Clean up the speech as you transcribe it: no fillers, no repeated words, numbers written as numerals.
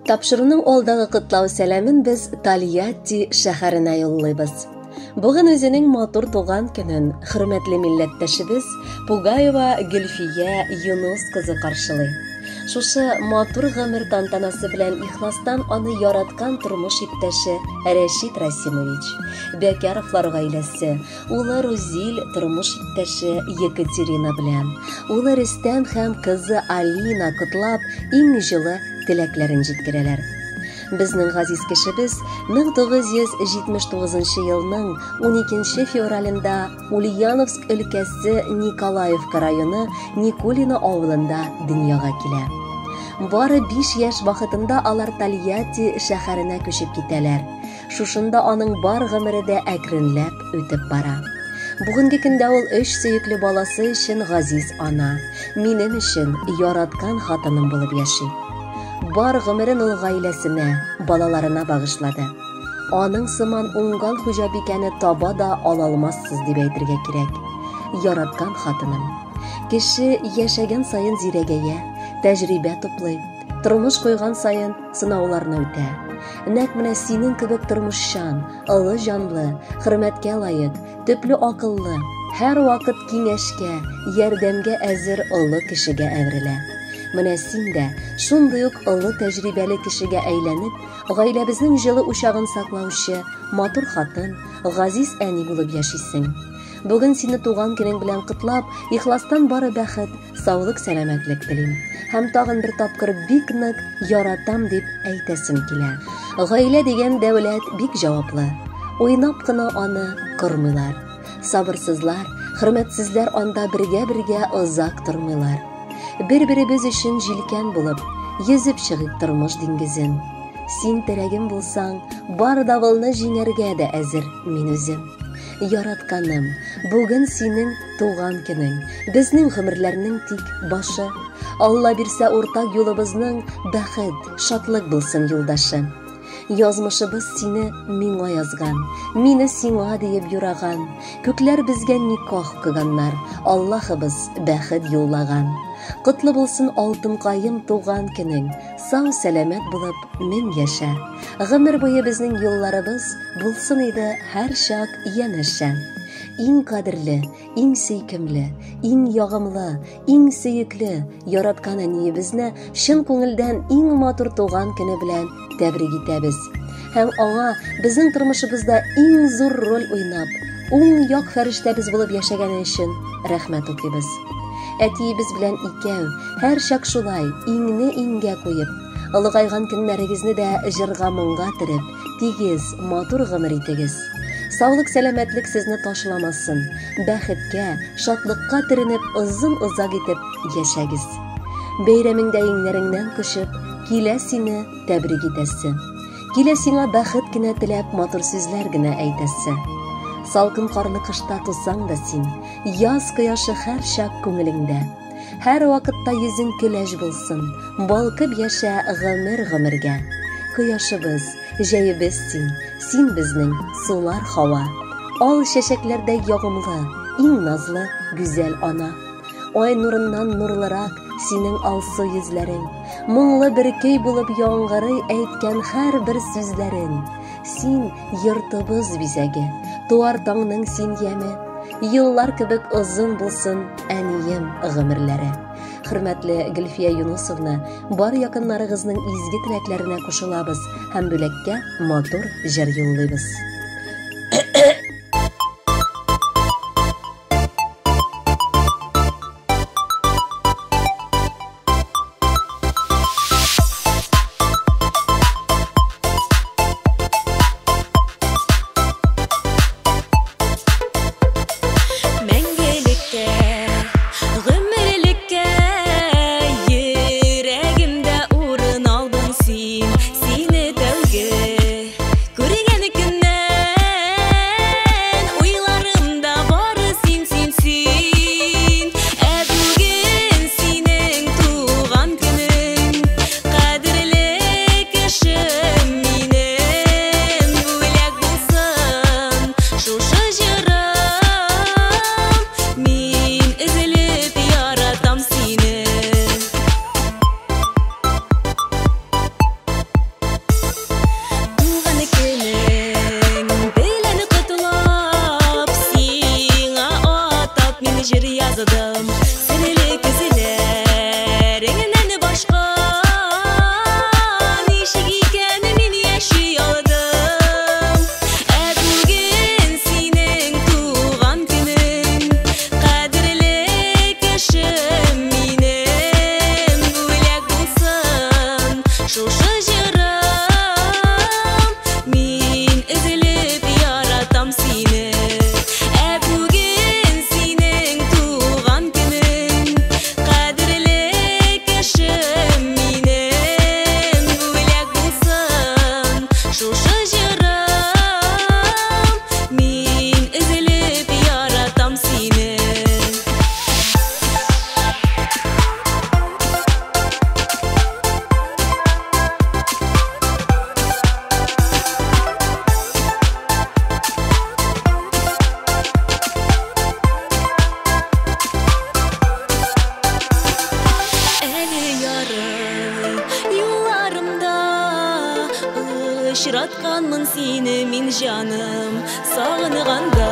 Тапшыруның алдагы котлау сәламен без Тольятти шәһәренә юллыйбыз. Бүген үзенең матур туган көнен хөрмәтле милләттәшебез Пугаева Гөлфия Юнус кызы каршылый. Шушы матур гомер тантанасы белән ихластан аны яраткан тормыш иптәше Рәшит Расимович, Бәкәровлар гаиләсе, улы Рузил тормыш иптәше Екатерина белән, улы Рөстәм һәм кызы Алина котлап, иң җылы теләкләрен җиткерәләр. Безнең газиз кешебез 1979 елның 12 февралендә Ульяновск өлкәсе Николаевка районы Никулино авылында дөньяга килә. Бары 5 яшь вакытында алар Тольятти шәһәренә күчеп китәләр. Шушында аның бар гомере дә әкренләп үтеп бара. Бүгенге көндә ул өч сөекле баласы өчен газиз ана, минем өчен яраткан хатыным булып яши. Бар гомерен ул гаиләсенә, балаларына багышлады. Аның сыман уңган хуҗабикәне таба да ала алмассыз дип әйтергә кирәк. Яраткан хатыным. Кеше яшәгән саен зирәгәя, тәҗрибә туплый, тормыш куйган саен сынауларны үтә. Нәкъ менә синең кебек тормышчан, олы җанлы, хөрмәткә лаек, төпле акыллы, һәрвакыт киңәшкә, ярдәмгә әзер олы кешегә әверелә. Менә син дә шундый ук олы тәҗрибәле кешегә әйләнеп, гаиләбезнең җылы учагын саклаучы матур хатын, газиз әни булып яшисең. Бүген сине туган көнең белән котлап, ихластан бары бәхет, саулык, сәламәтлек телим. Һәм тагын бер тапкыр бик нык яратам дип әйтәсем килә. Гаилә дигән дәүләт бик җаваплы. Уйнап кына аны кормыйлар. Сабырсызлар, хөрмәтсезләр анда бергә-бергә озак тормыйлар. Бер-беребез өчен җилкән булып, йөзеп чыгыйк тормыш диңгезен. Син терәгем булсаң, бар давылны җиңәргә дә әзер мин үзем. Яратканым, бүген синең туган көнең, безнең гомерләрнең тик башы. Алла бирсә уртак юлыбызның бәхет, шатлык булсын юлдашы. Язмышыбыз сине миңа язган, мине сиңа диеп юраган. Күкләр безгә никах укыганнар, Аллаһыбыз бәхет юллаган. Котлы булсын алтынкаем туган көнең, сау сәламәт булып мең яшә. Гомер буе безнең юлларыбыз булсын иде һәрчак янәшә. Иң кадерле, иң сөйкемле, иң ягымлы, иң сөекле, яраткан әниебезне чын күңелдән иң матур туган көне белән тәбрик итәбез. Һәм аңа безнең тормышыбызда иң зур роль уйнап, уң як фәрештәбез булып яшәгәне өчен рәхмәт укыйбыз. Әтиебез белән икәү, һәрчак шулай, иңне иңгә куеп, олыгайган көннәрегезне дә җырга-моңга төреп, тигез, матур гомер итегез. Саулык, сәламәтлек сезне ташламасын, бәхеткә, шатлыкка төренеп, озын-озак итеп яшәгез. Бәйрәмеңдә иңнәреңнән кочып, килә сине тәбрик итәсе. Килә сиңа бәхет кенә теләп, матур сүзләр генә әйтәсе. Салкын карлы кышта тусаң да син, яз кояшы һәрчак күңелеңдә. Һәр вакытта йөзең көләч булсын, балкып яшә гомер гомергә. Кояшыбыз, җәебез син, син безнең сулар һава. Ал чәчәкләрдәй ягымлы, иң назлы, гүзәл ана. Ай нурыннан нурлырак синең алсу йөзләрең. Моңлы бер көй булып яңгырый әйткән һәрбер сүзләрең. Син йортыбыз бизәге, туар таңның син яме. Еллар кебек озын булсын әнием гомерләре. Хөрмәтле Гөлфия Юнусовна, бар якыннарыгызның изге теләкләренә кушылабыз һәм бүләккә матур җыр юллыйбыз. Мәңгелеккә, гомерлеккә йөрәгемдә урын алдың син. Сине тәүге күргән көннән җыр яздым. Серле күзләреңнән башка ничек икән мин яши алдым. Ә бүген синең туган көнең, кадерле кешем минем, бүләк булсын шушы җырым. Мин өзелеп яратам сине. Ә бүген синең туган көнең, кадерле кешем минем, бүләк булсын шушы җырым. Мин өзелеп яратам сине. Әле ярый юлларымда очратканмын сине мин, җаным, сагынганда.